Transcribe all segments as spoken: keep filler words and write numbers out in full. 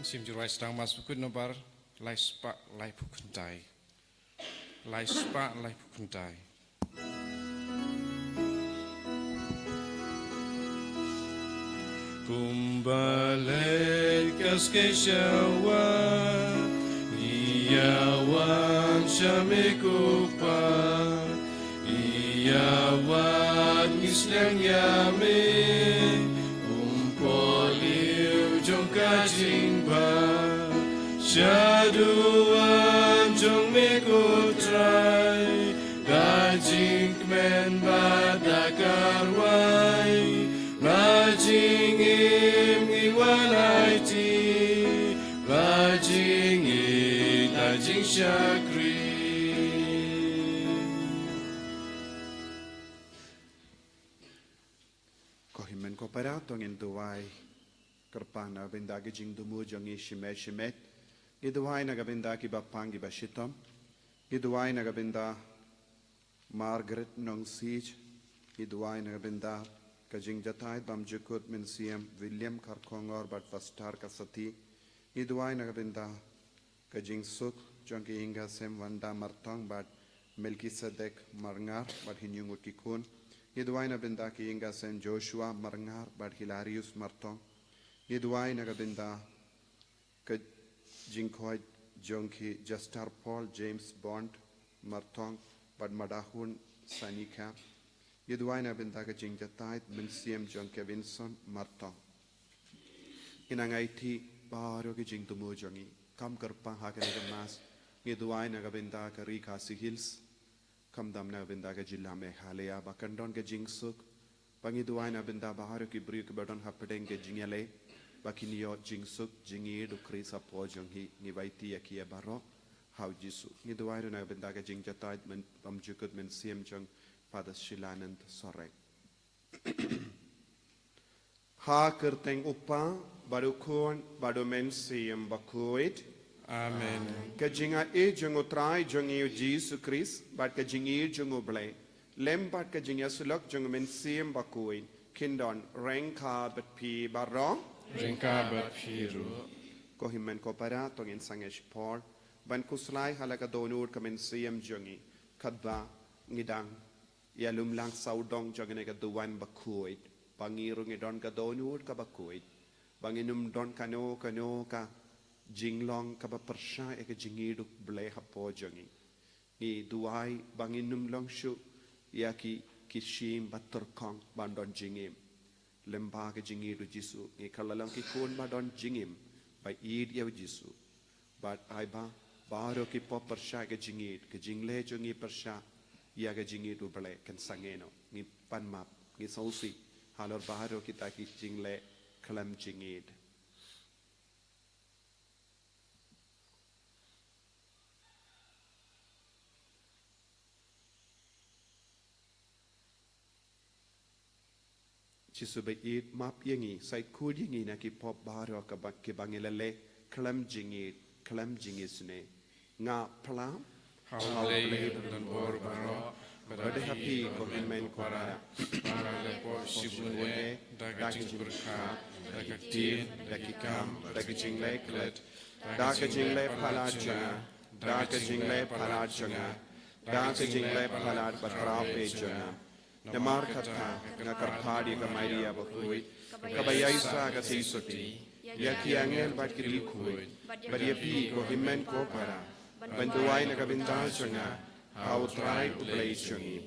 Sim Ju Rwai Sdang Mass Bakhuid nombar lai spah laiphew khyndai. Lai spah laiphew khyndai. Kumba leit ka skei sha wah, ngi ïa wan sha me ko Pa. Ïa wad ngi sliang ïa me, um pohliew jong ka jingbha. Shaduwan jong me ko Trai, da jingkmen bad da ka rwai, la jingim ngi wan aiti, la jingim la jingshakri. Ko hynmen ko para, to ngin duwai kyrpang na ka bynta ka jingthmu jong ngi shimet shimet. Ngi duwai na ka bynta kiba pang kiba shitom. Ngi duwai na ka bynta Margaret Nongsiej. Ngi duwai na ka bynta ka jingjahthait bymjukut Mynsiem William Kharkongor bad Pastor Kasati. Ngi duwai na ka bynta ka jingsuk jong ki ïing ki sem Wanda Martong bad Melkisedek Marngar bad hynñiew ngut ki khun. Ngi duwai na bynta ki ïing ki sem Joshua Marngar bad Hilarius Martong. Ngi duwai na ka bynta ka jingkhoit jong ki Justar Paul, James Bond Martong bad Madahun Sanika. Ngi duwai na bynta ka jingjahthait mynsiem jong Kevinson Martong. Ngi nang aiti baroh ki jingthmu jong ngi. Kam kyrpang ha kane ka Mass, ngi duwai na ka bynta ka ri Khasi Hills, khamtam na ka bynta ka jylla Meghalaya, ba kan don ka jingsuk. Ba ngi duwai na bynta baroh ki briew kiba don hapdeng ka jingïaleh, ba kin ïoh jingsuk, jingïeit u Khrist hapoh jong ngi. Ngi aiti ïa ki baroh ha u Jisu. Ngi duwai ruh na ka bynta ka jingjahthait bymjukut mynsiem jong Father Shilanand Sohreng. Ha ka kyrteng u Kpa bad u Khun bad u Mynsiem Bakhuid. Amen. Ka jingaiei jong u Trai jong ngi u Jisu Khrist bad ka jingïeit jong u Blei, lem bad ka jingïasyllok jong u Mynsiem Bakhuid, kin don ryngkat bad phi baroh. Ryngkat bad phi ruh. Ko hynmen ko para, to ngin sangeh shipor ban khuslai ha la ka dohnud ka mynsiem jong ngi, katba ngi dang ïalum lang sawdong jong kane ka duwan bakhuid, ba ngi ruh ngi don ka dohnud kaba khuid, ba ngin ym don kano kano ka jinglong kaba pyrshah ïa ka jingïeit u Blei hapoh jong ngi. Ngi duwai ba ngin ym long shuh ïa ki, ki shim ba tyrkhong ban don jingim. Lem bad ka jingïeit u Jisu, ngi kylla long ki khun ba don jingim, ba ïeit ïa u Jisu. Bad ai ba baroh ki pop pyrshah ka jingïeit, ka jingleh jong ngi pyrshah ïa ka jingïeit u Blei, kan sangeh noh. Ngi pan map, ngi sngewsih halor baroh kita ki jingleh khlem jingïeit. Jisu baieit, map ïa ngi, sa khuid ïa ngi na ki pop baroh kaba, kiba ngi la leh khlem jingïeit, khlem jingisynei. Nga phla ha U Blei badonbor baroh, bad ha phi ko hynmen ko para, ba nga la leh pop shibun eh, da ka jingpyrkhat, da ka ktien, da ki kam, da ka jingleh klet, da ka jingleh palat jong nga, da ka jingleh palat jong nga, da ka jingleh palat ba khraw eh jong nga. Namar kata nga kyrpad ïa ka Maria bakhuid, kaba ïaisah ka shisha, ïa ki angel bad ki riewkhuid, bad ïa phi ko hynmen ko para, ban duwai na ka bynta jong nga ha U Trai U Blei jong ngi.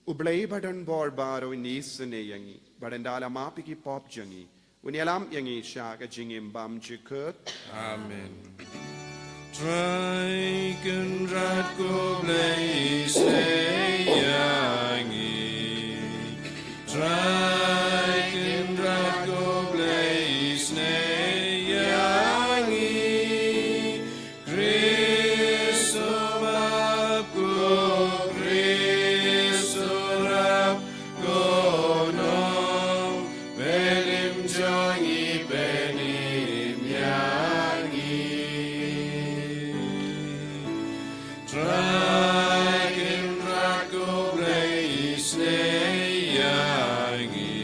U Blei badonbor baroh un isynei ïa ngi, bad un da la map ïa ki pop jong ngi, un ïalam ïa ngi sha ka jingim bymjukut. Amen. Trai Kynrad ko Blei isynei ïa ngi. Trai Kynrad ko Blei isynei ïa ngi. Khrist u map ko, Khrist u rap ko, nongpynim jong ngi, pynim ïa ngi. Trai Kynrad ko Blei isynei ïa ngi.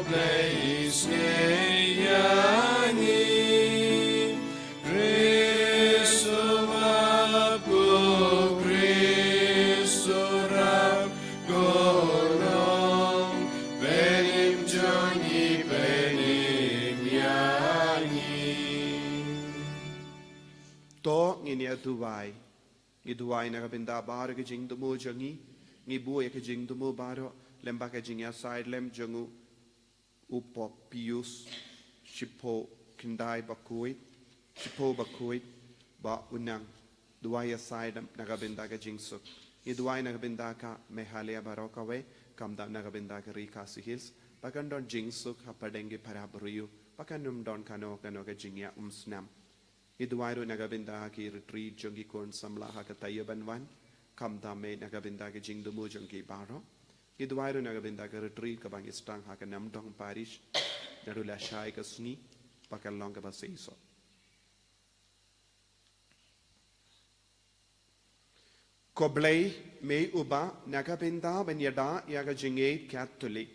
Blei isnei ïa ngi. Khrist u ap, ko Khrist u ap, ko long, pynim jong ngi, pynim ïa ngi. To ngin ïa duwai. Ngi duwai na ka bynta baroh ka jingthmu jong ngi. Ngi buh ïa ka jingthmu baroh lyngba ka jingïasaid lem jong u u Pope Pius shiphew khyndai bakhuid, shiphew bakhuid, ba u nang duwai ïasaid lem na ka bynta ka jingsuk. Ngi duwai na ka bynta ka Meghalaya baroh kawei, khamtam na ka bynta ka Ri Khasi Hills, ba kan don jingsuk hapdeng ki para briew, ba kan ym don kano kano ka jingïaumsnam. Ngi duwai ruh na ka bynta ki retreat jong ki khun samla ha ka taïew ban wan, khamtam eh na ka bynta ki jingthmu jong ki baroh. Ngi duwai ruh na ka bynta ka retreat kaba ngi sdang ha ka Namdong Parish, naduh lashai ka sngi, ba kan long kaba seisoh. Ko Blei, me uba na ka bynta ban ïada ïa ka jingngeit Katholik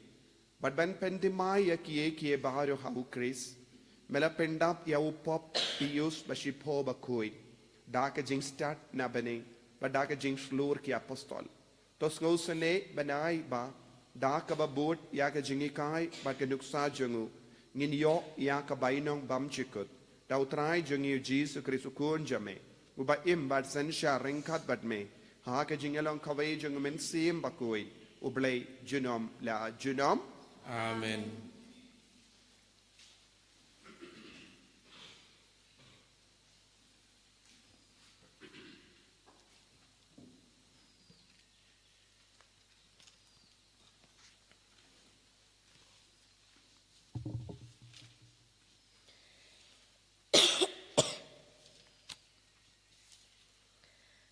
bad ban pynthymmai ïa kiei kiei baroh ha u Khrist, me la pyndap ïa u Pope Pius ba shiphew bakhuid da ka jingstad na bneng bad da ka jingshlur ki apostol. To sngewsynei ban ai ba da kaba bud ïa ka jinghikai bad ka nuksa jong u, ngin ïoh ïa ka bainong bymjukut da u Trai jong ngi u Jisu Khrist u Khun jong me, uba im bad synshar ryngkat bad me ha ka jingïalong kawei jong u Mynsiem Bakhuid, U Blei junom la junom. Amen.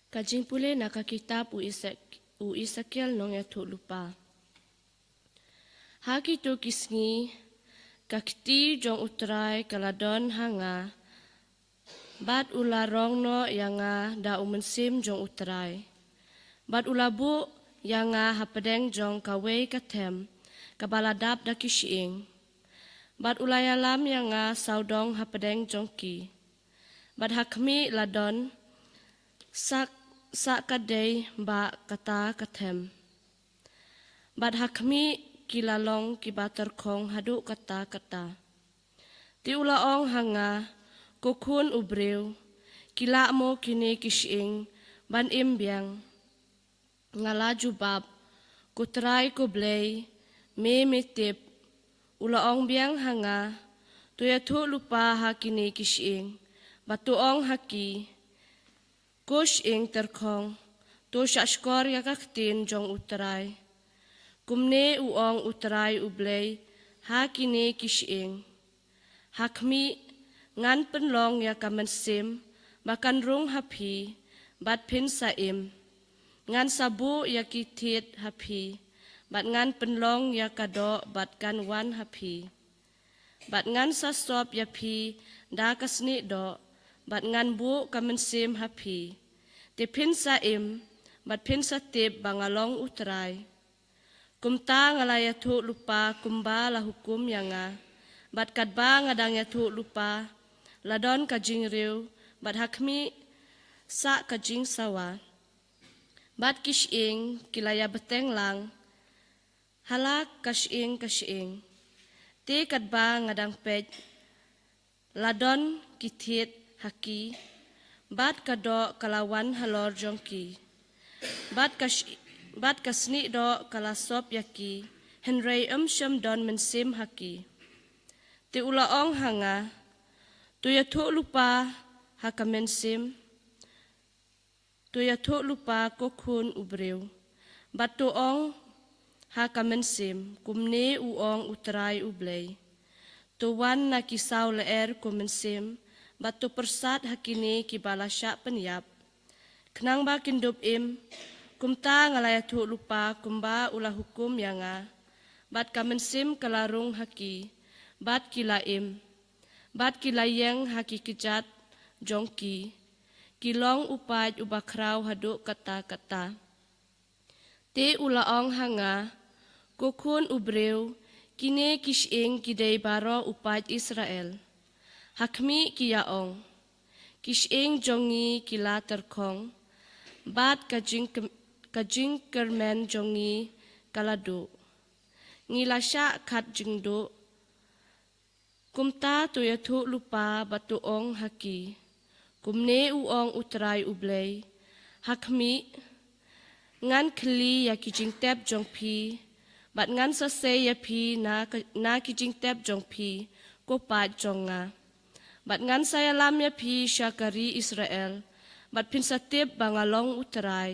Ka jingpule na ka kitab u Esak-, u Esekiel nongïathuhlypa. Ha kito ki sngi, ka kti jong U Trai ka la don ha nga, bad u la rong noh ïa nga da u Mynsiem jong U Trai. Bad u la buh ïa nga hapdeng jong kawei ka them, kaba la dap da ki shyieng. Bad u la ïalam ïa nga sawdong hapdeng jong ki. Bad ha khmih la don, sa, sa ka dei ba kata ka them. Bad ha khmih ki la long kiba tyrkhong haduh katta katta. Te u la ong ha nga, ko khun u briew, ki lah mo kine ki shyieng ban im biang? Nga la jubab, ko Trai ko Blei, me me tip. U la ong biang ha nga, to ïathuhlypa ha kine ki shyieng, bad to ong ha ki, ko shyieng tyrkhong, to shahshkor ïa ka ktien jong U Trai. Kumne u ong U Trai U Blei ha kine ki shyieng. Ha khmih, ngan pynlong ïa ka mynsiem ba kan rung ha phi, bad phin sa im. Ngan sa buh ïa ki thied ha phi, bad ngan pynlong ïa ka doh bad kan wan ha phi. Bad ngan sa sop ïa phi da ka snieh doh, bad ngan buh ka mynsiem ha phi. Te phin sa im, bad phin sa tip ba nga long U Trai. Kumta nga la ïathuhlypa kumba la hukum ïa nga. Bad katba nga dang ïathuhlypa, la don ka jingriew, bad ha khmih, sa ka jingsawa. Bad ki shyieng ki la ïabteng lang ha la ka shyieng ka shyieng. Te katba nga dang peit, la don ki thied ha ki, bad ka doh ka la wan halor jong ki. Bad ka sh-, bad ka snieh doh ka la sop ïa ki, hynrei ym shym don mynsiem ha ki. Te u la ong ha nga, to ïathuhlypa ha ka mynsiem, to ïathuhlypa ko khun u briew. Bad to ong ha ka mynsiem, kumne u ong U Trai U Blei. To wan na ki saw lyer ko mynsiem, bad to pyrsad ha kine kiba la shah pynïap, khnang ba kin dup im. Kumta nga la ïathuhlypa kumba u la hukum ïa nga. Bad ka mynsiem ka la rung ha ki, bad ki la im. Bad ki la ïeng ha ki kjat jong ki. Ki long u paid uba khraw haduh katta katta. Te u la ong ha nga, ko khun u briew, Kine ki shyieng ki dei baroh u paid Israel. Ha khmih ki ïa ong, ki shyieng jong ngi ki la tyrkhong, bad ka jing, ka jingkyrmen jong ngi ka la duh. Ngi la shah khat jingduh. Kumta to ïathuh lypa bad to ong ha ki, kumne u ong U Trai U Blei, ha khmih, ngan khylli ïa ki jingtep jong phi, bad ngan sa sei ïa phi na ka, na ki jingtep jong phi, ko paid jong nga. Bad ngan sa ïalam ïa phi sha ka ri Israel, bad phin sa tip ba nga long U Trai.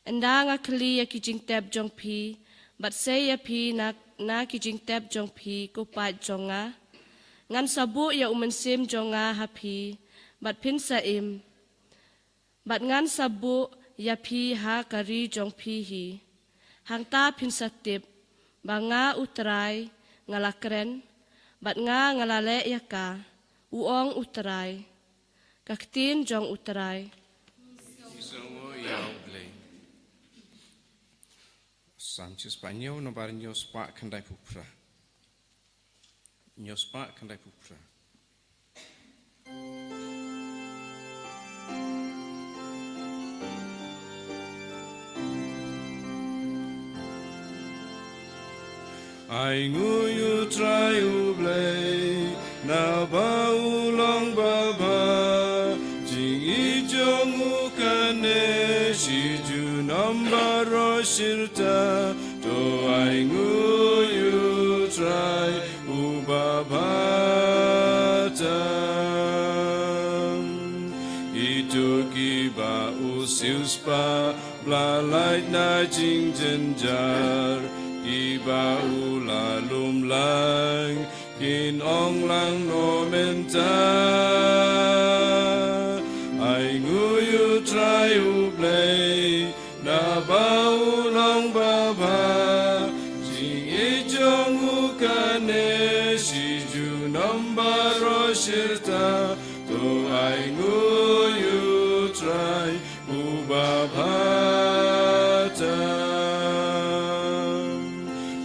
Ynda nga khylli ïa ki jingtep jong phi, bad sei ïa phi na, na ki jingtep jong phi, ko paid jong nga. Ngan sa buh ïa u mynsiem jong nga ha phi, bad phin sa im. Bad ngan sa buh ïa phi ha ka ri jong phi hi. Hangta phin sa tip ba nga U Trai nga la kren, bad nga nga la leh ïa ka, u ong U Trai. Ka ktien jong U Trai. Ki sngewbha ïa U Blei. Sam chispah hynñiew, nombar hynñiew spah khyndai phew phra. Hynñiew spah khyndai phew phra. Ainguh ïa U Trai U Blei, naba u long babha, jingïeit jong u kane shi junom baroh shirta, to ainguh ïa U Trai uba bha tam. Kito kiba u siewspah, ba la lait na jingjynjar, kiba u la lum lang, kin ong lang noh mynta. Ainguh ïa U Trai U Blei, naba u long babha, jingïeit jong u kane shi junom baroh shirta, to ainguh ïa U Trai uba bha tam.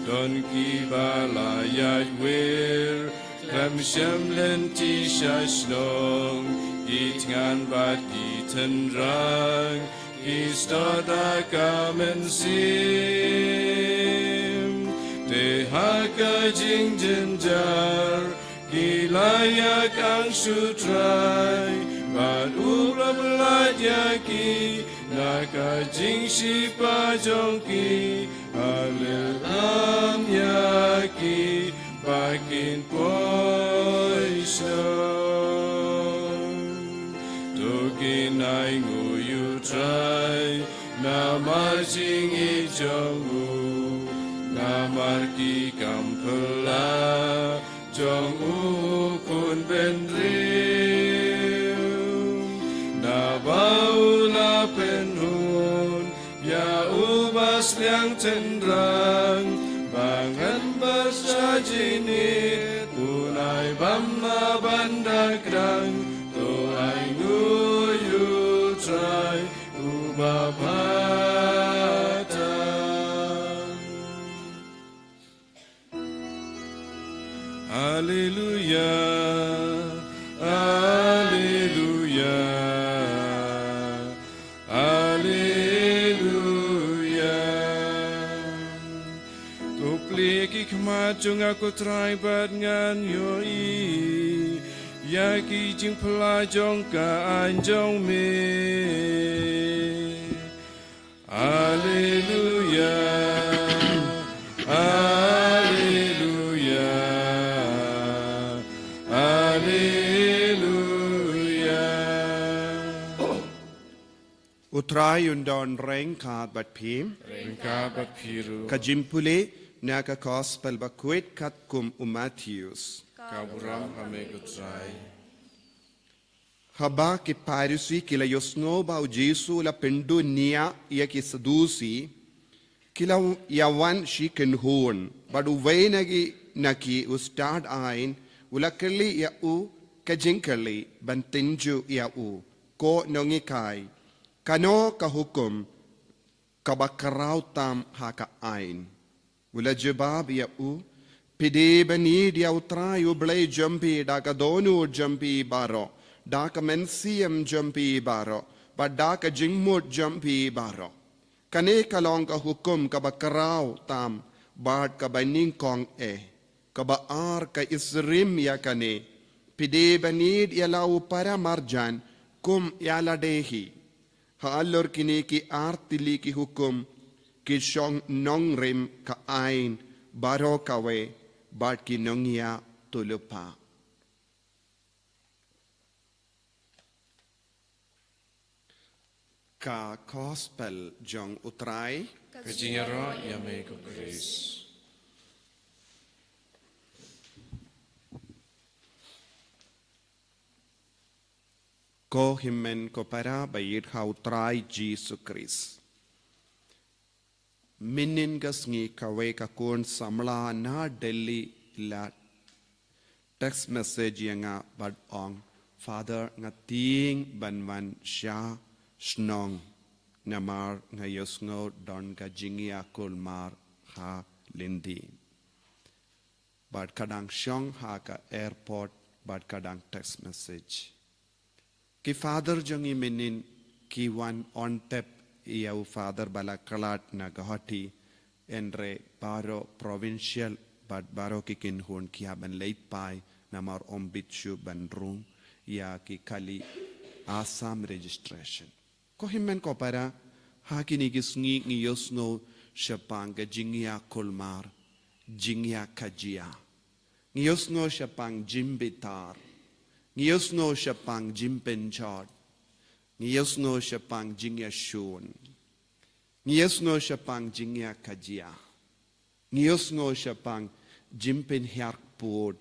Don kiba la ïaid wir, khlem shim lynti sha shnong, ki thngan bad ki tynrang, ki stad ha ka mynsiem. Te ha ka jingjynjar, ki la ïakhun sha U Trai, bad u la pyllait ïa ki, na ka jingshipang jong ki, halor lam ïa ki, ba kin poi shnong. To kin ainguh ïa U Trai, namar jingïeit jong u, namar ki kam phylla, jong u khun bynriew. Naba u la pynhun ïa u basliang tynrang, ba ngan byrshah jingïeit, un ai bam na ban da kdang, to ainguh ïa U Trai uba bha tam. Haleluya, haleluya, haleluya. To plie ki khmat jong nga ko Trai bad ngan ïohi ïa ki jingphylla jong ka aiñ jong me. Haleluya, haleluya, haleluya. U Trai un don ryngkat bad phi. Ryngkat bad phi ruh. Ka jingpule na ka Gospel bakhuid katkum u Mathaios. Ka burom ha me ko Trai. Haba ki Pharisi ki la ïohsngew ba u Jisu u la pynduhniah ïa ki Sadusi, ki la ïawan shi kynhun, bad uwei na ki, na ki u stad aiñ, u la kylli ïa u ka jingkylli ban tynjuh ïa u, ko nonghikai, kano ka hukum kaba khraw tam ha ka aiñ. U la jubab ïa u, Phi dei ban ïeit ïa U Trai U Blei jong phi da ka dohnud jong phi baroh, da ka mynsiem jong phi baroh, bad da ka jingmut jong phi baroh. Kane ka long ka hukum kaba khraw tam bad kaba nyngkong eh. Kaba ar ka isynrim ïa kane: Phi dei ban ïeit ïa la u para marjan kum ïa lade hi. Halor kine ki ar tylli ki hukum ki shong nongrim ka aiñ baroh kawei bad ki nongïathuhlypa. Ka Gospel jong U Trai. Ka jingïaroh ïa me ko Khrist. Ko hynmen ko para ba ïeit ha U Trai Jisu Khrist. Mynnin ka sngi kawei ka khun samla na Delhi la text message ïa nga bad ong, "Father, nga tieng ban wan sha shnong namar nga ïohsngew don ka jingïakhun mar ha Lindi." Bad ka dang shong ha ka airport bad ka dang text message. Ki father jong ngi mynnin ki wan on tep ïa u father ba la khlad na Guwahati, hynrei baroh provincial bad baroh ki kynhun ki hap ban leit phai namar ym bit shuh ban rung ïa ki kali Assam registration. Ko hynmen ko para, ha kine ki sngi ngi ïohsngew shaphang ka jingïakhun mar, jingïakajia. Ngi ïohsngew shaphang jingbitar. Ngi ïohsngew shaphang jingpynjot. Ngi ïohsngew shaphang jingïashun. Ngi ïohsngew shaphang jingïakajia. Ngi ïohsngew shaphang jingpynhiar pud.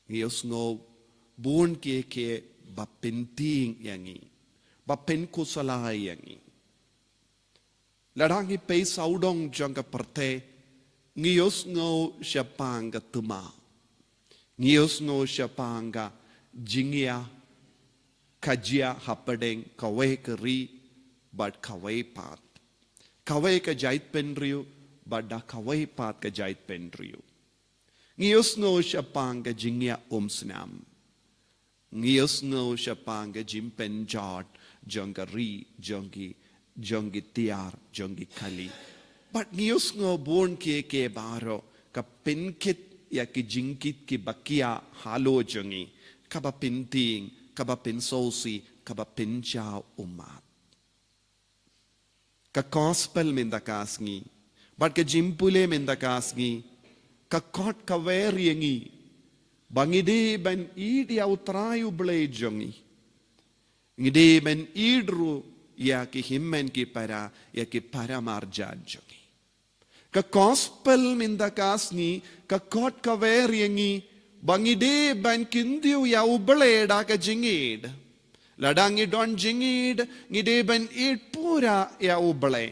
Ngi ïohsngew bun kiei kiei ba pyntieng ïa ngi, ba pynkhuslai ïa ngi. Lada ngi peit sawdong jong ka pyrthei, ngi ïohsngew shaphang ka thma. Ngi ïohsngew shaphang ka jingïakajia hapdeng kawei ka ri bad kawei pat, kawei ka jaitbynriew bad da kawei pat ka jaitbynriew. Ngi ïohsngew shaphang ka jingïaumsnam. Ngi ïohsngew shaphang ka jingpynjot jong ka ri, jong ki, jong ki tiar, jong ki kali. Bad ngi ïohsngew bun kiei kiei baroh ka pynkit ïa ki jingkit kiba khia halor jong ngi, kaba pyntieng, kaba pynsngewsih, kaba pynjaw ummat. Ka Gospel mynta ka sngi bad ka jingpule mynta ka sngi ka khot ka wer ïa ngi ba ngi dei ban ïeit ïa U Trai U Blei jong ngi. Ngi dei ban ïeit ruh ïa ki hynmen ki para, ïa ki para marjan jong ngi. Ka Gospel mynta ka sngi ka khot ka wer ïa ngi ba ngi dei ban kyntiew ïa U Blei da ka jingïeit. Lada ngi don jingïeit, ngi dei ban ïeit pura ïa U Blei.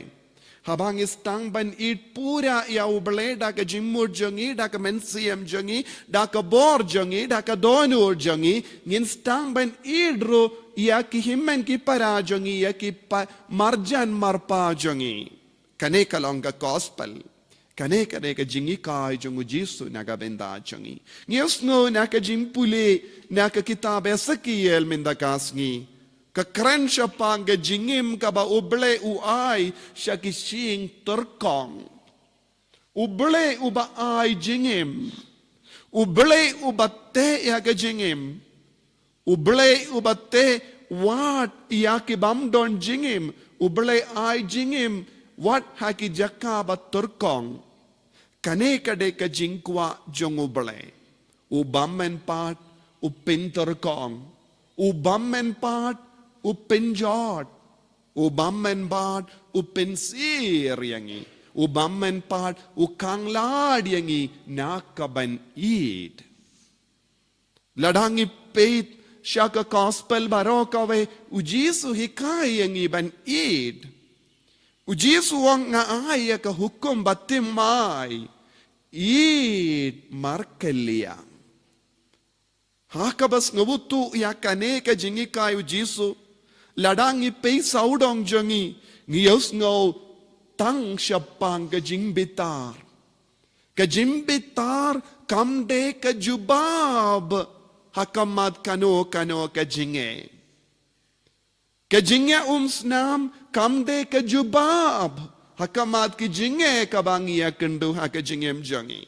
Haba ngi sdang ban ïeit pura ïa U Blei da ka jingmut jong ngi, da ka mynsiem jong ngi, da ka bor jong ngi, da ka dohnud jong ngi, ngin sdang ban ïeit ruh ïa ki hynmen ki para jong ngi, ïa ki pa-, marjan marpa jong ngi. Kane ka long ka Gospel. Kane, kane ka jinghikai jong U Jisu na ka bynta jong ngi. Ngi ïohsngew na ka jingpule na ka kitab Esekiel mynta ka sngi ka kren shaphang ka jingim kaba U Blei u ai sha ki shyieng tyrkhong. U Blei uba ai jingim. U Blei uba teh ïa ka jingim. U Blei uba teh wad ïa ki bym don jingim. U Blei ai jingim wat ha ki jaka ba tyrkhong. Kane ka dei ka jingkwah jong U Blei. U bym pat u pyntyrkhong. U bym pat u pynjot. U bym pat u pynsir ïa ngi. U bym pat u khanglad ïa ngi na ka ban ïeit. Lada ngi peit sha ka Gospel baroh kawei, U Jisu u hikai ïa ngi ban ïeit. U Jisu u ong, "Nga ai ïa ka hukum ba thymmai, ïeit markylliang." Ha kaba sngewthuh ïa kane ka jinghikai U Jisu, lada ngi peit sawdong jong ngi, ngi ïohsngew tang shaphang ka jingbitar. Ka jingbitar kam dei ka jubab ha khmat kano kano ka jingeh. Ka jingïaumsnam kam dei ka jubab ha khmat ki jingeh kaba ngi ïakynduh ha ka jingim jong ngi.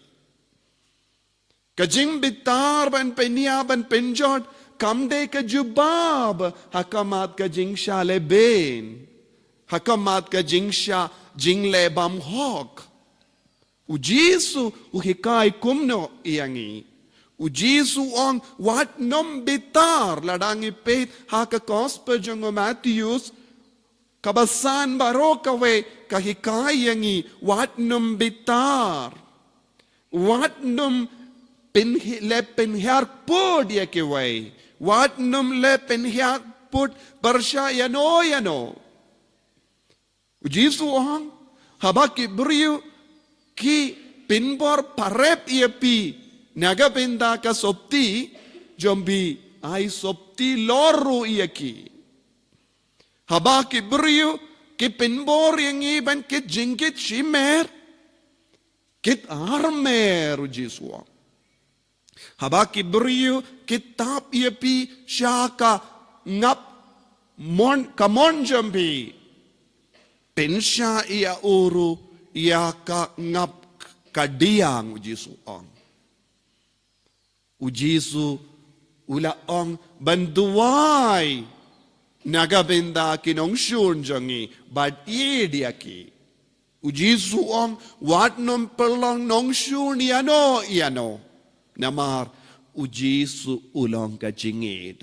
Ka jingbitar ban pynïap ban pynjot kam dei ka jubab ha khmat ka jingshah lehbeiñ, ha khmat ka jingshah jingleh bymhok. U Jisu u hikai kumno ïa ngi? U Jisu u ong, wat nym bitar. Lada ngi peit ha ka Gospel jong u Mathaios kaba san baroh kawei ka hikai ïa ngi, wat nym bitar. Wat nym pynhi-, leh pynhiar put ïa kiwei. Wat nym leh pynhiar put pyrshah ïano ïano. U Jisu u ong, haba ki briew ki pynbor parep ïa phi na ka bynta ka sopti, ym phi ai sopti lor ruh ïa ki. Haba ki briew ki pynbor ïa ngi ban kit jingkit shimer, kit armer, u Jisu u ong. Haba ki briew ki tap ïa phi sha ka ngap mon, ka mon jong phi, pynshah ïa u ruh ïa ka ngap kadiang, u Jisu u ong. U Jisu u la ong ban duwai na ka bynta ki nongshun jong ngi bad ïeit ïa ki. U Jisu u ong, wat nym pynlong nongshun ïano ïano. Namar u Jisu u long ka jingïeit.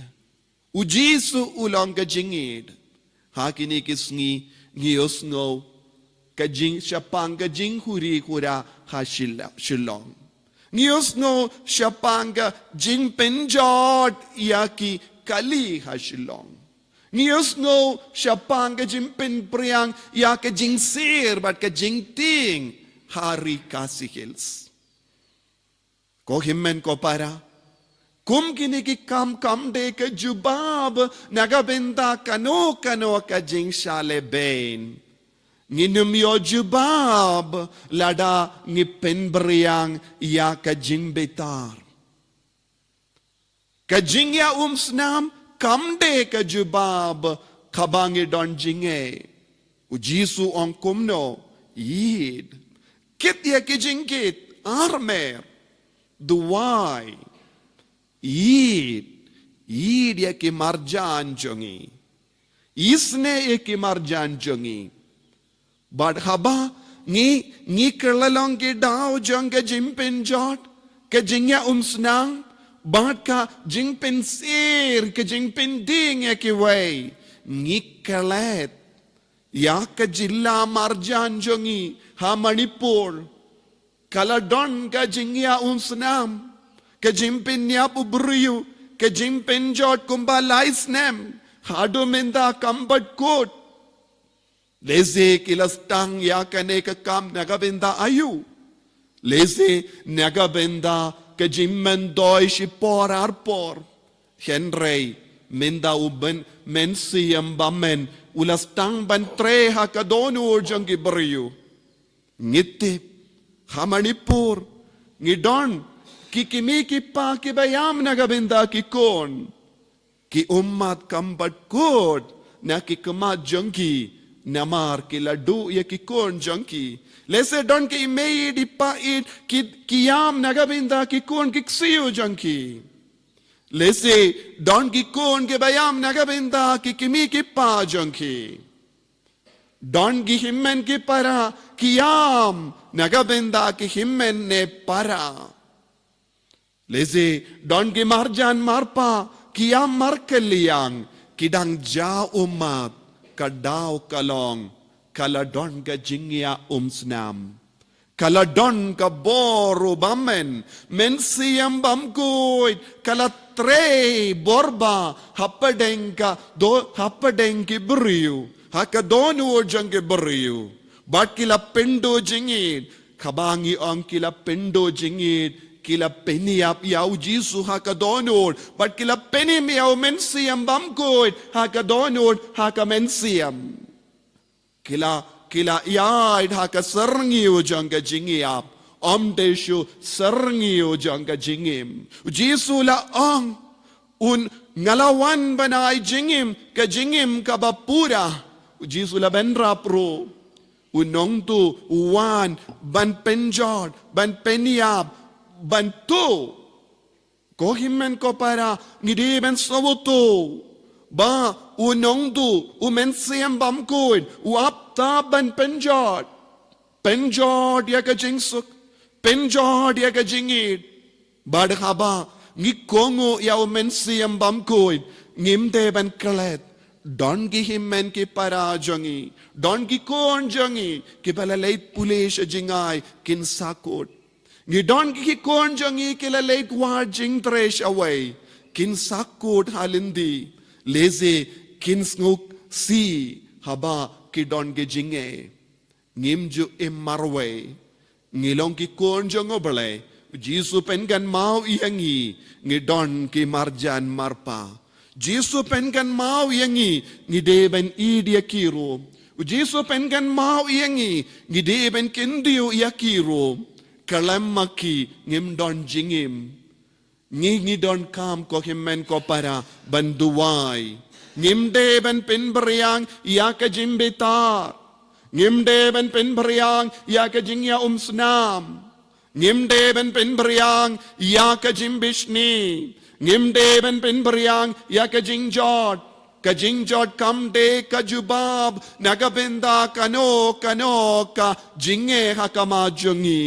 U Jisu u long ka jingïeit. Ha kine ki sngi ngi ïohsngew ka jing, shaphang ka jinghuri hura ha Shila-, Shillong. Ngi ïohsngew shaphang ka jingpynjot ïa ki kali ha Shillong. Ngi ïohsngew shaphang ka jingpynphriang ïa ka jingsir bad ka jingtieng ha ri Khasi Hills. Ko hynmen ko para, kum kine ki kam kam dei ka jubab na ka bynta kano kano ka jingshah lehbeiñ. Ngin ym ïoh jubab lada ngi pynphriang ïa ka jingbitar. Ka jingïaumsnam kam dei ka jubab haba ngi don jingeh. U Jisu u ong kumno? Ïeit. Kit ïa ki jingkit armer. Duwai. Ïeit. Ïeit ïa ki marjan jong ngi. Isynei ïa ki marjan jong ngi. Bad haba ngi, ngi kylla long ki daw jong ka jingpynjot, ka jingïaumsnam bad ka jingpynsir, ka jingpyndieng ïa kiwei, ngi klet ïa ka jylla marjan jong ngi ha Manipur. Ka la don ka jingïaumsnam, ka jingpynïap u briew, ka jingpynjot kumba lai snem, haduh mynta kam pat kut. Lehse ki la sdang ïa kane ka kam na ka bynta aïu? Lehse na ka bynta ka jingmyntoi shipor arpor. Hynrei mynta u Mynsiem Bymman u la sdang ban trei ha ka dohnud jong ki briew. Ngi tip, ha Manipur ngi don ki kmie ki kpa kiba ïam na ka bynta ki khun. Ki ummat kam pat kut na ki khmat jong ki, namar ki la duh ïa ki khun jong ki. Lehse don ki mei ïeit ki pa ïeit ki, ki ïam na ka bynta ki khun ki ksiew jong ki. Lehse don ki khun kiba ïam na ka bynta ki kmie ki kpa jong ki. Don ki hynmen ki para ki ïam na ka bynta ki hynmen ne para. Lehse don ki marjan marpa ki ïam markylliang, ki dang jia ummat, ka daw ka long ka la don ka jingïaumsnam. Ka la don ka bor u Bymman, Mynsiem Bymkhuid ka la trei bor ba hapdeng ka doh, hapdeng ki briew ha ka dohnud jong ki briew. Bad ki la pynduh jingïeit, kaba ngi ong ki la pynduh jingïeit, ki la pynïap ïa u Jisu ha ka dohnud, bad ki la pynim ïa u Mynsiem Bymkhuid ha ka dohnud, ha ka mynsiem. Ki la, ki la ïaid ha ka syrngiew jong ka jingïap. Ym dei shu syrngiew jong ka jingim. U Jisu la ong, un nga la wan ban ai jingim, ka jingim kaba pura. U Jisu la bynrap ruh. U nongtuh u wan ban pynjot, ban pynïap, ban tuh. Ko hynmen ko para, ngi dei ban sngewthuh ba u nongtuh, u mynsiem bymkhuid, u ap tap ban pynjot. Pynjot ïa ka jingsuk, pynjot ïa ka jingïeit. Bad haba ngi kohnguh ïa u mynsiem bymkhuid, ngim dei ban klet. Don ki hynmen ki para jong ngi, don ki khun jong ngi kiba la leit pule sha jngai, kin sahkut. Ngi don ki khun jong ngi ki la leit wad jingtrei shawei, kin sahkut ha lynti. Lehse kin sngewsih haba ki don ki jingeh. Ngim ju im marwei. Ngi long ki khun jong U Blei. U Jisu pynkynmaw ïa ngi, ngi don ki marjan marpa. Jisu pynkynmaw ïa ngi, ngi dei ban ïeit ïa ki ruh. U Jisu pynkynmaw ïa ngi, ngi dei ban kyntiew ïa ki ruh. Khlem ma ki ngim don jingim. Ngi, ngi donkam ko hynmen ko para ban duwai. Ngim dei ban pynbiang ïa ka jingbitar. Ngim dei ban pynbiang ïa ka jingïaumsnam. Ngim dei ban pynbiang ïa ka jingbishni. Ngim dei ban pynbiang ïa ka jingjot. Ka jingjot kam dei ka jubab na ka bynta kano kano ka jingeh ha khmat jong ngi.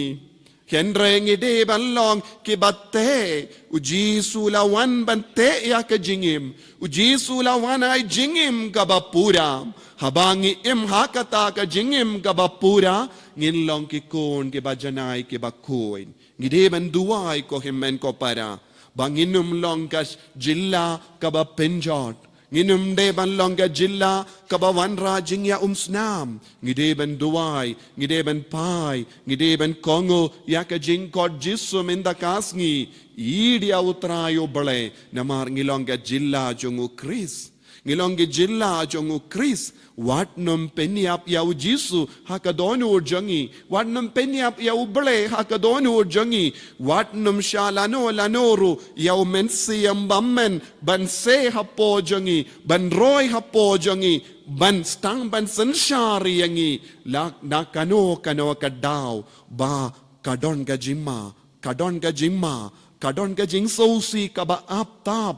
Hynrei ngi dei ban long kiba teh. U Jisu la wan ban teh ïa ka jingim. U Jisu la wan ai jingim kaba pura. Haba ngi im ha kata ka jingim kaba pura, ngin long ki khun kiba janai kiba khuid. Ngi dei ban duwai ko hynmen ko para ba ngin ym long ka jylla kaba pynjot. Ngin ym dei ban long ka jylla kaba wanrah jingïaumsnam. Ngi dei ban duwai, ngi dei ban phai, ngi dei ban kohnguh ïa ka jingkhot Jisu mynta ka sngi. Ïeit ïa U Trai U Blei, namar ngi long ka jylla jong U Khrist. Ngi long ka jylla jong U Khrist. Wat nym pynïap ïa U Jisu ha ka dohnud jong ngi. Wat nym pynïap ïa U Blei ha ka dohnud jong ngi. Wat nym shah lano lano ruh ïa u mynsiem bymmen ban seh hapoh jong ngi, ban roi hapoh jong ngi, ban sdang ban synshar ïa ngi. La na kano kano ka daw ba ka don ka jingma, ka don ka jingma, ka don ka jingsngewsih kaba ap tap.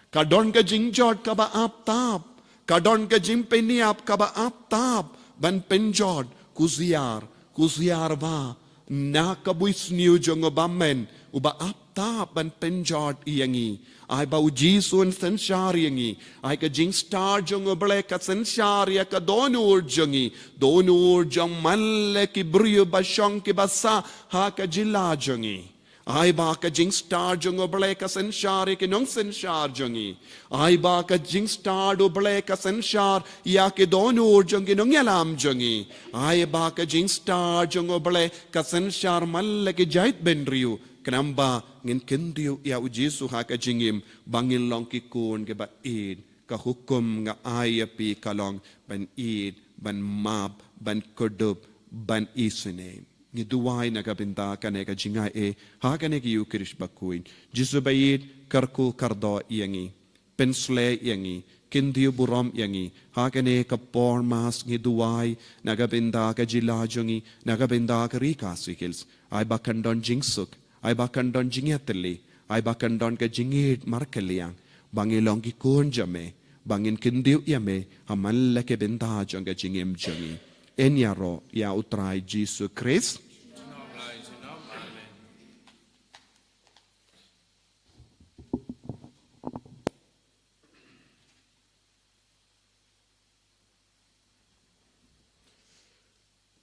Ka don ka jingjot kaba ap tap. Ka don ka jingpynïap kaba ap tap. Ban pynjot, kusiar, kusiar ba na ka buisniew jong u bymmen uba ap tap ban pynjot ïa ngi. Ai ba U Jisu un synshar ïa ngi. Ai ka jingstad jong U Blei ka synshar ïa ka dohnud jong ngi. Dohnud jong man la ki briew ba shong kiba sah ha ka jylla jong ngi. Ai ba ka jingstad jong U Blei ka synshar ïa ki nongsynshar jong ngi. Ai ba ka jingstad U Blei ka synshar ïa ki dohnud jong ki nongïalam jong ngi. Ai ba ka jingstad jong U Blei ka synshar man la ki jaitbynriew. Khnang ba ngin kyntiew ïa U Jisu ha ka jingim ba ngin long ki khun kiba ïeit. Ka hukum nga ai ïa phi ka long ban ïeit, ban map, ban kdup, ban isynei. Ngi duwai na ka bynta kane ka jingaiei ha kane ka Ïukharist bakhuid. Jisu ba ïeit, kyrkhu kyrdoh ïa ngi, pynshlei ïa ngi, kyntiew burom ïa ngi ha kane ka por Mass. Ngi duwai na ka bynta ka jylla jong ngi, na ka bynta ka Ri Khasi Hills. Ai ba kan don jingsuk, ai ba kan don jingïatylli, ai ba kan don ka jingïeit markylliang, ba ngi long ki khun jong me, ba ngin kyntiew ïa me ha man la ki bynta jong ka jingim jong ngi. Yn ïaroh ïa U Trai Jisu Khrist.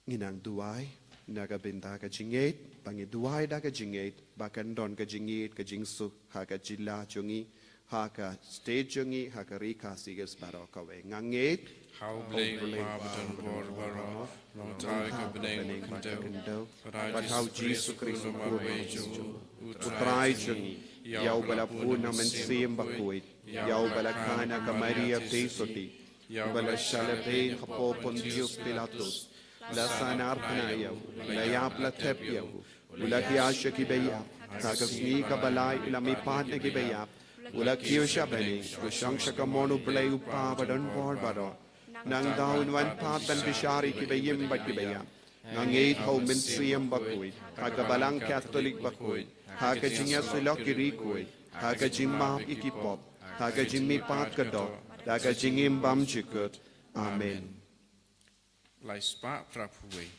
Ngi nang duwai na ka bynta ka jingngeit, ba ngi duwai da ka jingngeit ba kan don ka jingngeit ka jingsuk ha ka jylla jong ngi, ha ka state jong ngi, ha ka Ri Khasi Hills baroh kawei. Nga ngeit ha U Blei Kpa badonbor baroh, Longthaw ka bneng bad ka khyndew, bad ha U Jisu Khrist U Khun U Trai jong ngi, ïa uba la bun na U Mynsiem Bakhuid, ïa uba la kha na ka Maria Theisotti, uba la shah lehbeiñ hapoh Pontius Pilatus, la sahnarphna ïa u, la ïap la thep ïa u, U la hiar sha kiba ïap, ha ka sngi kaba lai u la mihpat na kiba ïap. U la kiew sha bneng, u shong sha kamon U Blei U Kpa badonbor baroh. Nangta un wan pat ban bishar ïa kiba im bad kiba ïap. Nga ngeit ha U Mynsiem Bakhuid, ha ka Balang Katholik bakhuid, ha ka jingïasyllok ki riewkhuid, ha ka jingmap ïa ki pop, ha ka jingmihpat ka doh, da ka jingim bymjukut. Amen. Lai spah phra phew wei.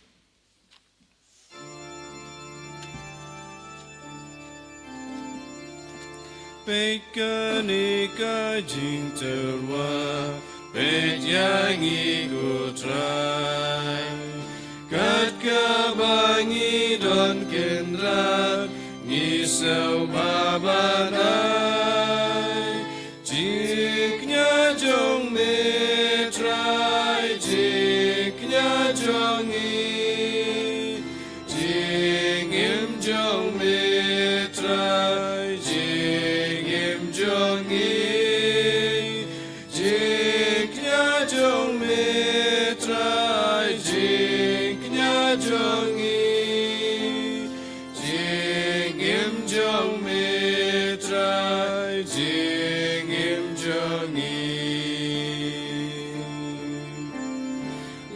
Peit kane ka jingtyrwa, peit ïa ngi ko Trai. Kat kaba ngi don kynrad, ngi sngewbha ban ai. Jingkñia jong me Trai, jingkñia jong ngi. Jingim jong me Trai, jingim jong ngi. Jingkñia jong me Trai, jingkñia jong ngi. Jingim jong me Trai, jingim jong ngi.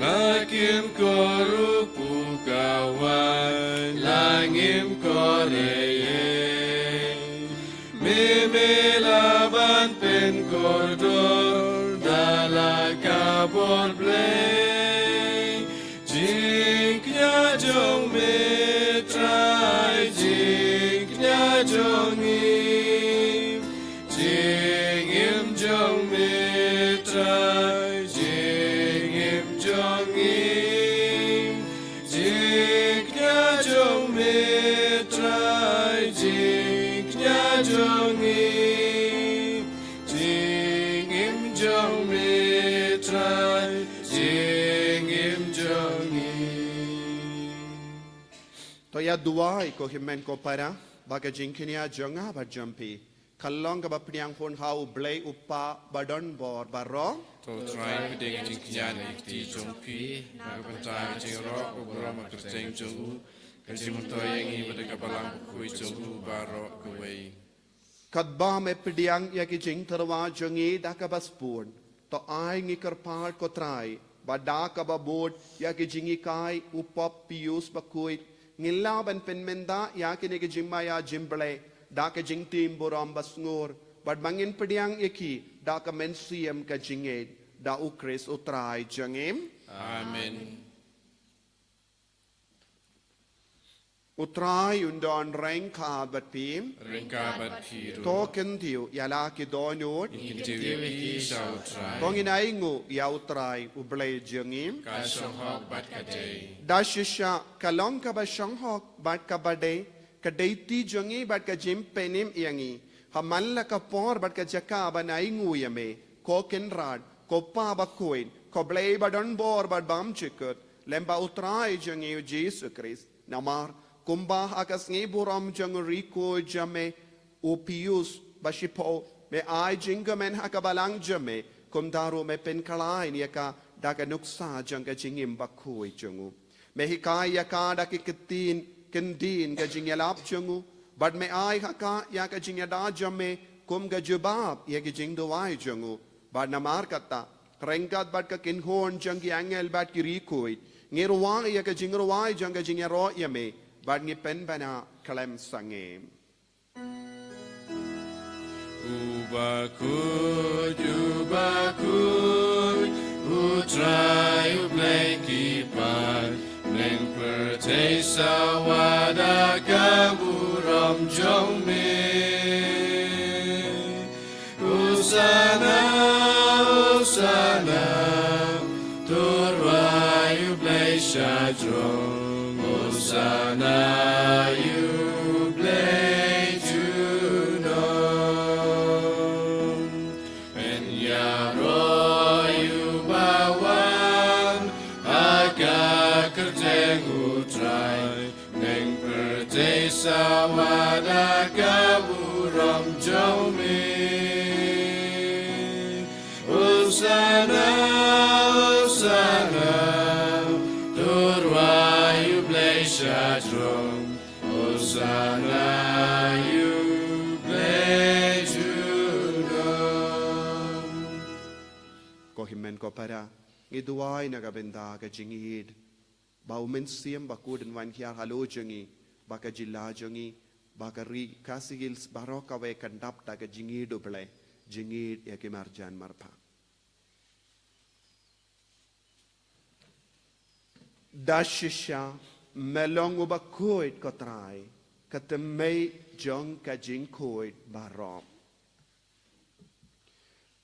La kim ko ruh pyrkhat, la ngim ko rei. Me me lah ban pynkordor da la ka bor Blei. Jingkñia jong me Trai, jingkñia jong ngi. Jingim jong me Trai, jingim jong ngi. Jingkñia jong me Trai, jingkñia jong ngi. Jingim jong me Trai, jingim jong ngi. To ïa duwai ko hynmen ko para, ba ka jingkñia jong nga bad jong phi kan long kaba pdiang hun ha U Blei U Kpa badonbor baroh. To Trai, pdiang jingkñia na ki kti jong phi, na ka bynta ka jingïaroh ka burom ka kyrteng jong u, ka jingmyntoi ïa ngi bad ka Balang Bakhuid jong u baroh kawei. Katba me pdiang ïa ki jingtyrwa jong ngi da kaba sbun, to ai ngi kyrpad ko Trai, ba da kaba bud ïa ki jinghikai u Pope Pius Bakhuid, ngin lah ban pynmynta ïa kine ki jingmaïa jingblei da ka jingtim burom basngur, bad ba ngin pdiang ïa ki da ka mynsiem ka jingngeit, da U Khrist U Trai jong ngi. Amen. U Trai un don ryngkat bad phi. Ryngkat bad phi ruh. To kyntiew ïa la ki dohnud. Ngin kyntiew ïa ki sha U Trai. To ngin ainguh ïa U Trai U Blei jong ngi. Ka shong hok bad ka dei. Da shisha ka long kaba shong hok bad kaba dei, ka dei ti jong ngi bad ka jingpynim ïa ngi, ha man la ka por bad ka jaka ban ainguh ïa me, ko Kynrad, ko Pa Bakhuid, ko Blei badonbor bad bymjukut, lem bad U Trai jong ngi U Jisu Khrist. Namar kumba ha ka sngi burom jong u riewkhuid jong me u Pius ba shiphew, me ai jingkmen ha ka balang jong me, kumta ruh me pynkylla ïa ka da ka nuksa jong ka jingim bakhuid jong u. Me hikai ïa ka da ki ktien kyndit ka jingïalap jong u, bad me ai ha ka ïa ka jingïada jong me kum ka jubab ïa ki jingduwai jong u. Bad namar kata, ryngkat bad ka kynhun jong ki angel bad ki riewkhuid, ngi rwai ïa ka jingrwai jong ka jingïaroh ïa me, bad ngi pynbna khlem sangeh. U bakhuid, u bakhuid, U Trai U Blei ki paid, neng pyrthei sawa da ka burom jong me. Hosana, Hosana, to rwai U Blei shajrong. Hosana ïa U Blei junom. Pynïaroh ïa uba wan ha ka kyrteng U Trai. Neng pyrthei sawa da ka burom jong me. Hosana, Hosana, to rwai U Blei shajrong. Sana yu bleju no. Ko hynmen ko para, ngi duwai na ka bynta ka jingïeid ba u Mynsiem Bakhuid un wan hiar halor jong ngi, ba ka jylla jong ngi, ba ka ri Khasi Hills baroh kawei kan dap da ka jingïeid U Blei, jingïeid ïa ki marjan marpa. Da shisha, me long uba khuid ko Trai, ka tymmen jong ka jingkhuid baroh.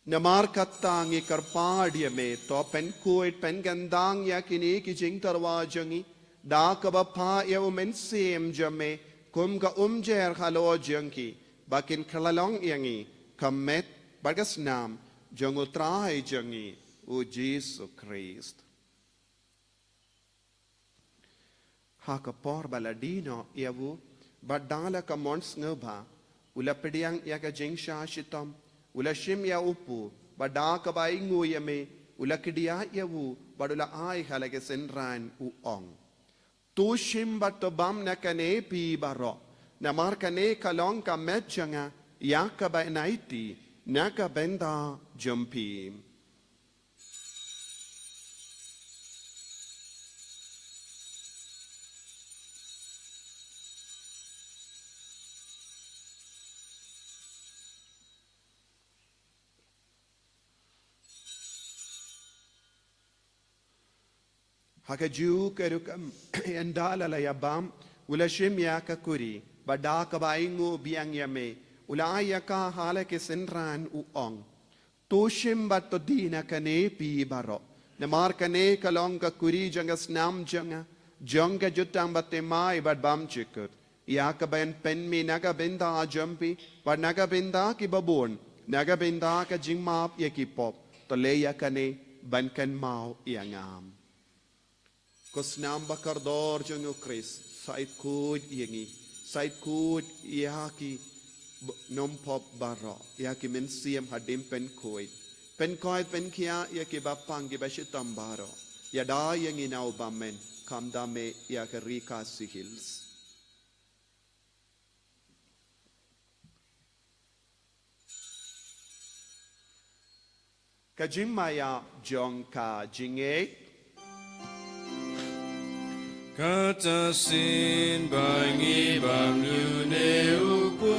Namar kata ngi kyrpad ïa me, to pynkhuid pynkyndang ïa kine ki jingtyrwa jong ngi, da kaba phah ïa u Mynsiem jong me kum ka umjer halor jong ki, ba kin kylla long ïa ngi ka met bad ka snam jong u Trai jong ngi u Jisu Khrist. Ha ka por ba la die noh ïa u, bad da la ka mon sngewbha, u la pdiang ïa ka jingshah shitom, u la shim ïa u pu, bad da kaba ainguh ïa me, u la kdiah ïa u, bad u la ai ha la ki synran u ong: To shim bad to bam na kane phi baroh, namar kane ka long ka met jong nga ïa kaba yn aiti na ka bynta jong phi. Ha ka juh ka rukom, ynda la la ïa bam, u la shim ïa ka kuri, bad da kaba ainguh biang ïa me, u la ai ïa ka ha la ki synran u ong: To shim bad to die na kane phi baroh, namar kane ka long ka kuri jong ka snam jong nga, jong ka jutang baptisma bad bymjukut. Ïa kaba yn pynmih na ka bynta jong phi bad na ka bynta kiba bun, na ka bynta ka jingmap ïa ki pop. To leh ïa kane ban kynmaw ïa nga. Ko snam ba kordor jong u Khrist, sa ïeit khuid ïa ngi, sa ïeit khuid ïa ki b-, nongpop baroh, ïa ki mynsiem hadien pynkhuid. Pynkhuid pynkhiah ïa kiba pang kiba shitom baroh. Ïada ïa ngi na u bymmen, kham da me ïa ka ri Khasi Hills. Ka jingmaïa jong ka jingïeit. Kata shisien ba ngi bam lune u pu,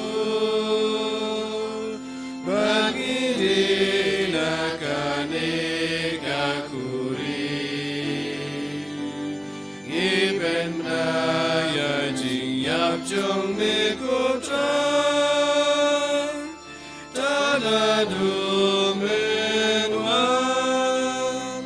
ba ngi die na kane ka kuri. Ngi pynbna ïa jingïap jong me ko Trai, ta naduh men wan.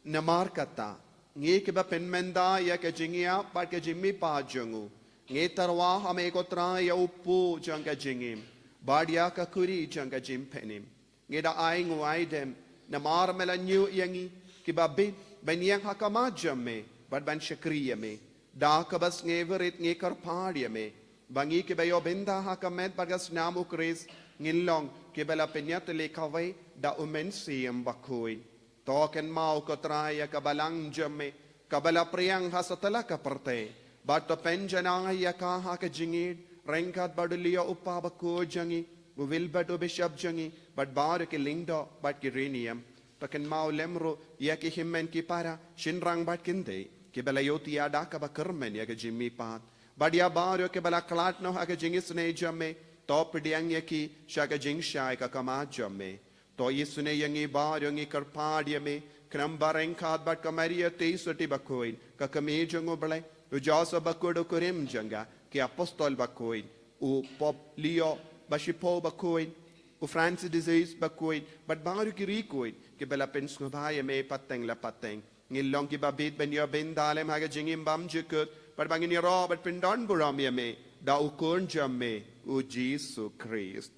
Namar kata, ngi kiba pynmynta ïa ka jingïap bad ka jingmihpat jong u, ngi tyrwa ha me ko Trai ïa u pu jong ka jingim, bad ïa ka kuri jong ka jingpynim. Ngi da ainguh aidem, namar me la ñiew ïa ngi kiba bit ban ïeng ha khmat jong me bad ban shakri ïa me. Da kaba sngewrit ngi kyrpad ïa me, ba ngi kiba ïoh bynta ha ka met bad ka snam u Khrist, ngin long kiba la pynïatylli kawei da u Mynsiem Bakhuid. To kynmaw ko Trai ïa ka balang jong me, kaba la pdiang ha satlak ka pyrthei, bad to pynjanai ïa ka ha ka jingïeit, ryngkat bad u Leo u Kpa Bakhuid jong ngi, u Wilbert u Bishop jong ngi, bad baroh ki lyngdoh bad ki riewniam. To kynmaw lem ruh ïa ki hynmen ki para, shynrang bad kynthei, kiba la ïohthiah da kaba kyrmen ïa ka jingmihpat. Bad ïa baroh kiba la khlad noh ha ka jingisynei jong me, to pdiang ïa ki sha ka jingshai ka khmat jong me. To isynei ïa ngi baroh, ngi kyrpad ïa me, khnang ba ryngkat bad ka Maria Theisotti Bakhuid, ka kmie jong u Blei, u Joseph Bakhuid u kurim jong ka, ki apostol bakhuid, u Pope Leo ba shiphew bakhuid, u Francis de Sales bakhuid, bad baroh ki riewkhuid kiba la pynsngewbha ïa me pateng la pateng, ngin long kiba bit ban ïoh bynta lem ha ka jingim bymjukut, bad ba ngin ïaroh bad pyndonburom ïa me da u Khun jong me, u Jisu Khrist.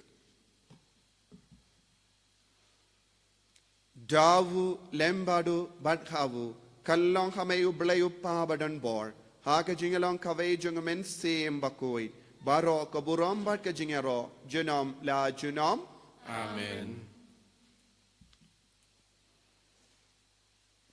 Da u, lem bad u, bad ha u, kan long ha me u Blei u Kpa badonbor, ha ka jinglong kawei jong u Mynsiem Bakhuid, baroh ka burom bad ka jingïaroh, junom la junom. Amen.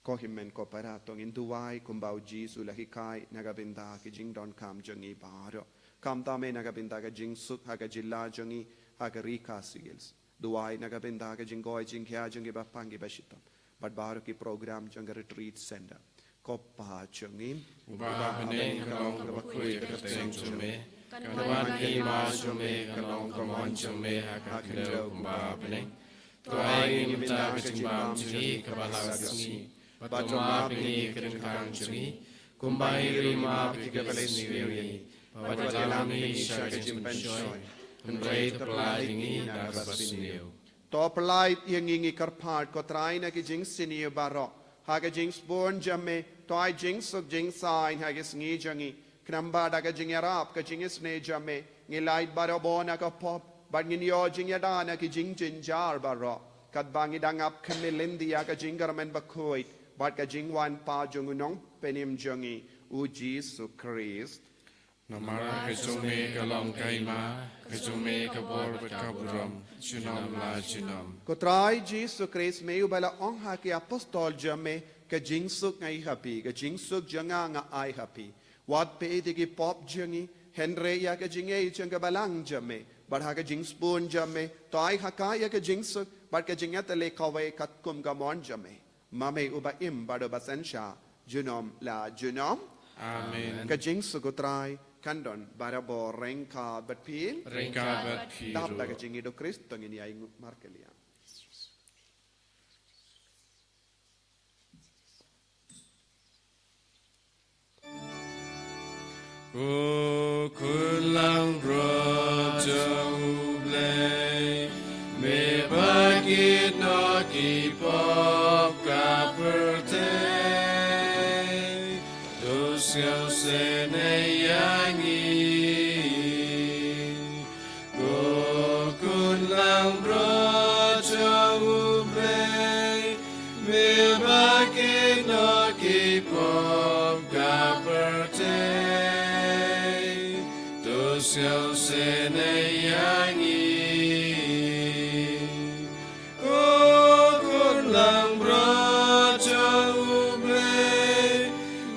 Ko hynmen ko para, to ngin duwai kumba u Jisu u la hikai na ka bynta ki jingdonkam jong ngi baroh. Khamtam eh na ka bynta ka jingsuk ha ka jylla jong ngi, ha ka Ri Khasi Hills. Duwai na ka bynta ka jingkoit jingkhiah jong ki bapang ki bashitom bad baroh ki program jong ka Retreat Center. Ko Pa jong ngi uba ha bneng, ka long kaba khuid ka kyrteng jong me. Kan wan ka hima jong me, kan long ka mon jong me ha ka khyndew kumba ha bneng. To ai ngi mynta ka jingbam jong ngi kaba la ka sngi. Bad to map ïa ngi ki jingkyrkhu jong ngi, kumba ngi ruh ngi map ïa kiba la sniew ïa ngi. Bad to ïalam ngi sha ka jingpynshoi, hynrei to pyllait ïa ngi na kaba sniew. To pyllait ïa ngi, ngi kyrpad, ko Trai, na ki jingsniew baroh. Ha ka jingsbun jong me, to ai jingsuk jingsaiñ ha ki sngi jong ngi. Khnang ba da ka jingïarap ka jingisynei jong me, ngin lait barabor na ka pop bad ngin ïoh jingïada na ki jingjynjar baroh. Katba ngi dang ap khmih lynti ïa ka jingkyrmen bakhuid bad ka jingwan pat jong u Nongpynim jong ngi, u Jisu Khrist. Namar ka jong me ka long ka hima, ka jong me ka bor bad ka burom, junom la junom. Ko Trai Jisu Khrist, me uba la ong ha ki apostol jong me, ka jingsuk nga ai ha phi, ka jingsuk jong nga nga ai ha phi. Wat peit ïa ki pop jong ngi, hynrei ïa ka jingngeit jong ka balang jong me. Bad ha ka jingsbun jong me, to ai ha ka ïa ka jingsuk bad ka jingïatylli kawei katkum ka mon jong me. Ma me uba im bad uba synshar junom la junom. Amen. Ka jingsuk u Trai kan don barabor ryngkat bad phi. Ryngkat bad phi ruh. Dap da ka jingïeit u Khrist to ngin ïai nguh markylliang. Ko Khun Langbrot jong U Blei, me ba kit noh ki pop ka pyrthei, to sngewsynei ïa ngi. Ko Khun Langbrot jong U Blei, me ba kit noh ki pop ka pyrthei, to sngewsynei ïa ngi. Ko Khun Langbrot jong U Blei,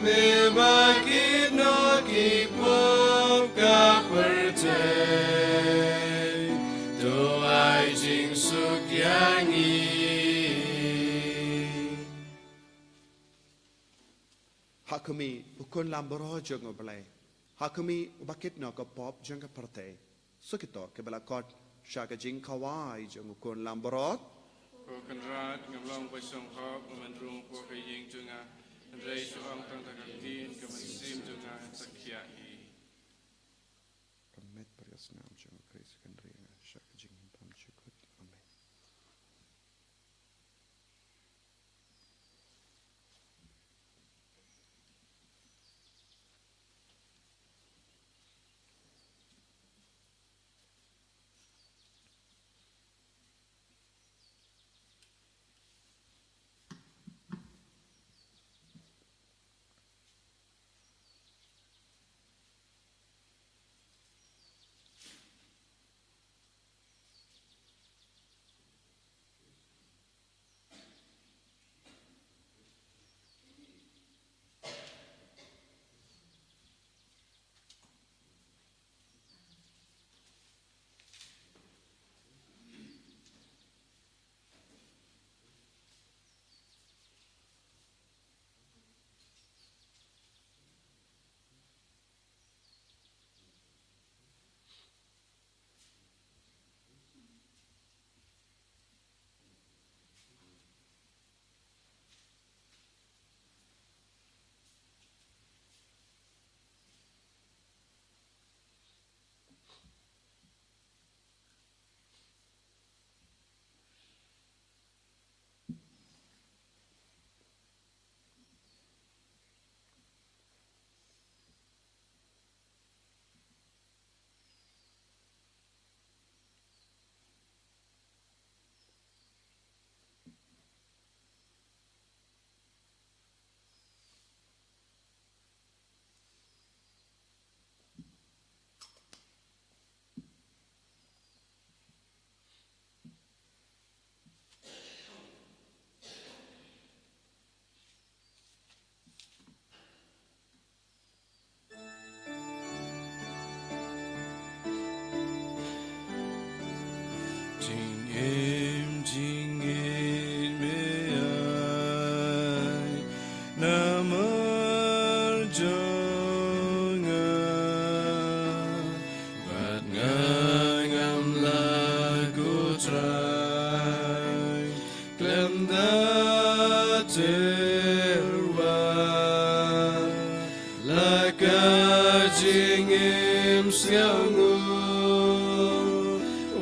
me ba kit noh ki pop ka pyrthei, to ai jingsuk ïa ngi. Ha khmih, U Khun Langbrot jong U Blei. Ha khmih, uba kit noh ka pop jong ka pyrthei. Sa kito kiba la khot sha ka jingkhawai jong U Khun Langbrot. Ko Kynrad, ngam long ba shong hok, ngam rung hapoh ka ïing jong nga, hynrei shu ong tang da ka ktien, ka mynsiem jong nga kan sa khiah hi. Ka met bad ka snam jong U Khrist kan ri ïa nga sha ka jingim bymjukut. Amen.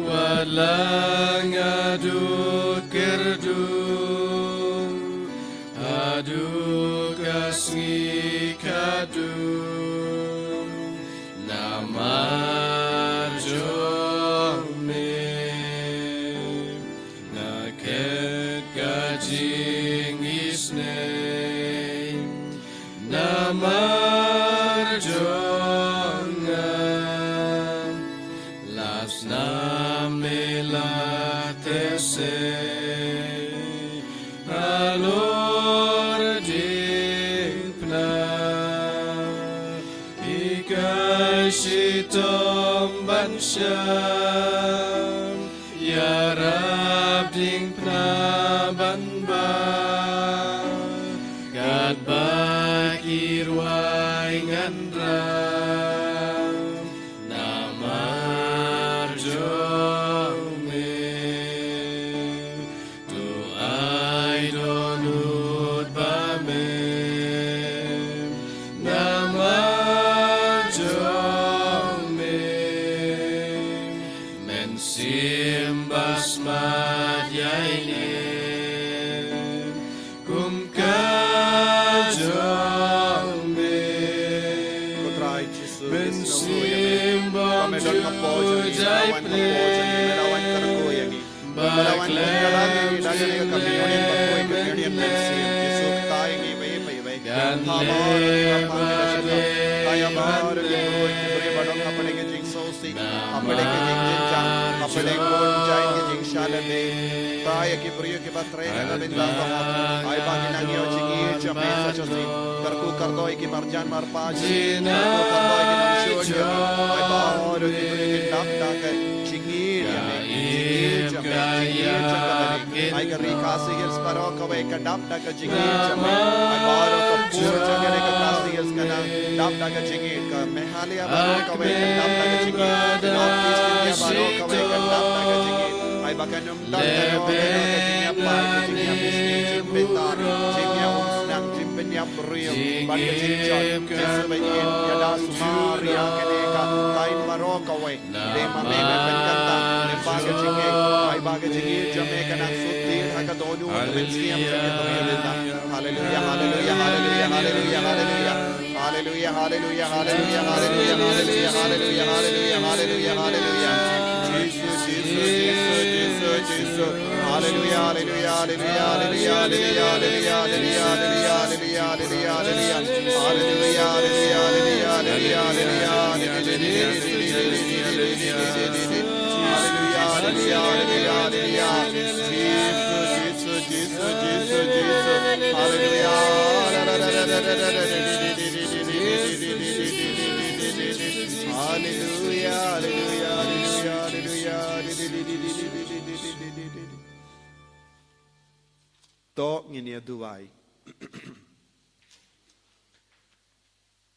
Wat la nga duk kyrduh haduh ka sngi khatduh, namar jong me nga khet ka jingisynei. Namar jong nga la snam me la teh sei halor diengphna. Hikai shitom ban sham ïarap diengphna ban bam, katba ki rwai ngan rah namar jong me. To ai dohnud ba me namar jong me. Mynsiem ba smat ïa ine kum ka jong me. Ko Trai Jisu, mynsiem ba me don hapoh jong ngi, me la wan hapoh jong ngi, me la wan kyrkhu ïa ngi. Me la wan kyrkhu ïa ngi da kane ka communion bakhuid, communion mynsiem. Jisu, kta ïa ngi iwei pa iwei. Kta baroh ki briew, kta ïa baroh ki briew, ki briew ba don hapdeng ka jing sngewsih, hapdeng ka jingjynjar, hapdeng bun jait ka jingshah lade. Kta ïa ki briew kiba trei ha ka bynta ka hok. Ai ba kin nang ïoh jingïeit jong me sa shisien. Kyrkhu kyrdoh ïa ki marjan marpa jong me. Kyrkhu kyrdoh ïa ki nongshun jong me. Ai ba baroh ki briew kin dap da ka jingïeit jong me. Jingïeit jong me. Jingïeit jong ka bynta. Ai ka Ri Khasi Hills baroh kawei ka dap da ka jingïeit jong me. Ai baroh ka pud jong kane ka Khasi Hills kan nang dap da ka jingïeit, ka Meghalaya baroh kawei kan dap da ka jingïeit, ka North East India baroh kawei kan dap da ka jingïeit. Ai ba kan ym don kano kano ka jingïap bai, ka jingïap isngi, jingbitar, jingïap umsnam, jingpynïap briew bad ka jingjot. Jisu ba ïeit, ïada sumar ïa kane ka thaiñ baroh kawei. Dei ma me, me pynkyntang, me ba ka jingïeit, ai ba ka jingïeit jong me kan nang sut tied ha ka dohnud mynsiem jong ki briew mynta. Haleluia, haleluia, haleluia, haleluia, haleluia. Haleluia, haleluia, haleluia, haleluia. Jisu, Jisu, Jisu, Jisu, Jisu. Haleluia, haleluia, haleluia, haleluia. Haleluia, haleluia, haleluia, haleluia. Jisu, Jisu, Jisu, Jisu, Jisu. Haleluia. Haleluia, haleluia, haleluia, haleluia. To ngin ïa duwai.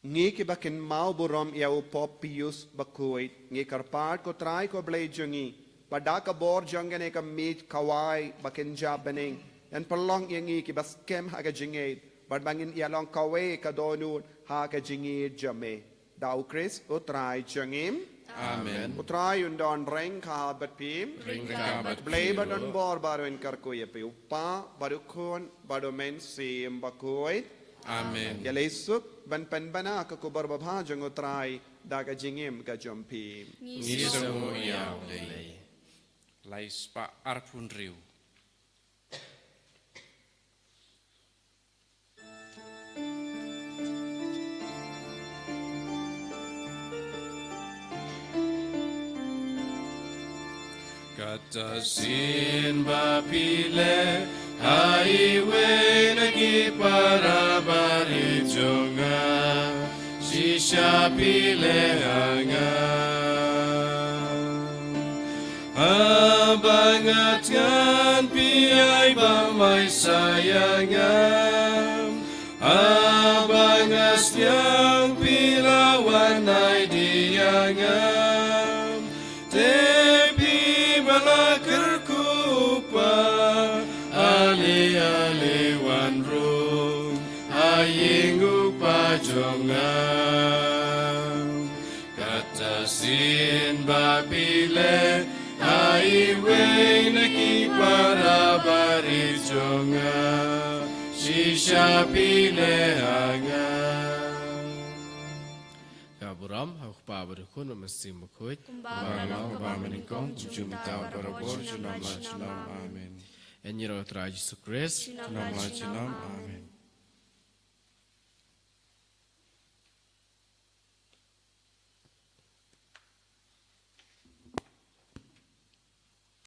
Ngi kiba kynmaw burom ïa u Pope Pius bakhuid, ngi kyrpad ko Trai ko Blei jong ngi, ba da ka bor jong kane ka miej khawai ba kynja bneng, yn pynlong ïa ngi kiba skhem ha ka jingïeit, bad ba ngin ïa long kawei ka dohnud ha ka jingïeit jong me. Da u Khrist u Trai jong ngi. Amen. U Trai un don ryngkat bad phi. Ryngkat bad phi ruh. Blei ba don bor baroh un kyrkhu ïa phi, u Kpa bad u Khun bad u Mynsiem Bakhuid. Amen. Ïaleh suk ban pynbna ka khubor babha jong u Trai da ka jingim ka jong phi. Ngi sngewnguh ïa U Blei. Lai spah arphew hynriew. Kata sien ba phi leh ha iwei na ki para bangeit jong nga, shisha phi leh ha nga. Haba nga thngan phi ai bam ai sa ïa nga. Haba nga sliang phi la wan ai die ïa nga. Te phi ba la kyrkhu, Kpa, ale ale wan rung ha ïing u Kpa jong nga. Kata sien Ba phi leh ha iwei na ki para barit jong nga, shisha phi leh ha nga. Ka burom ha u Kpa bad u Khun bad u Mynsiem Bakhuid. Kumba ha u kaba mynnyngkong, kumjuh mynta, barabor, junom la junom. Amen. Ïa ngi ruh, Trai Jisu Khrist. Junom la junom. Amen.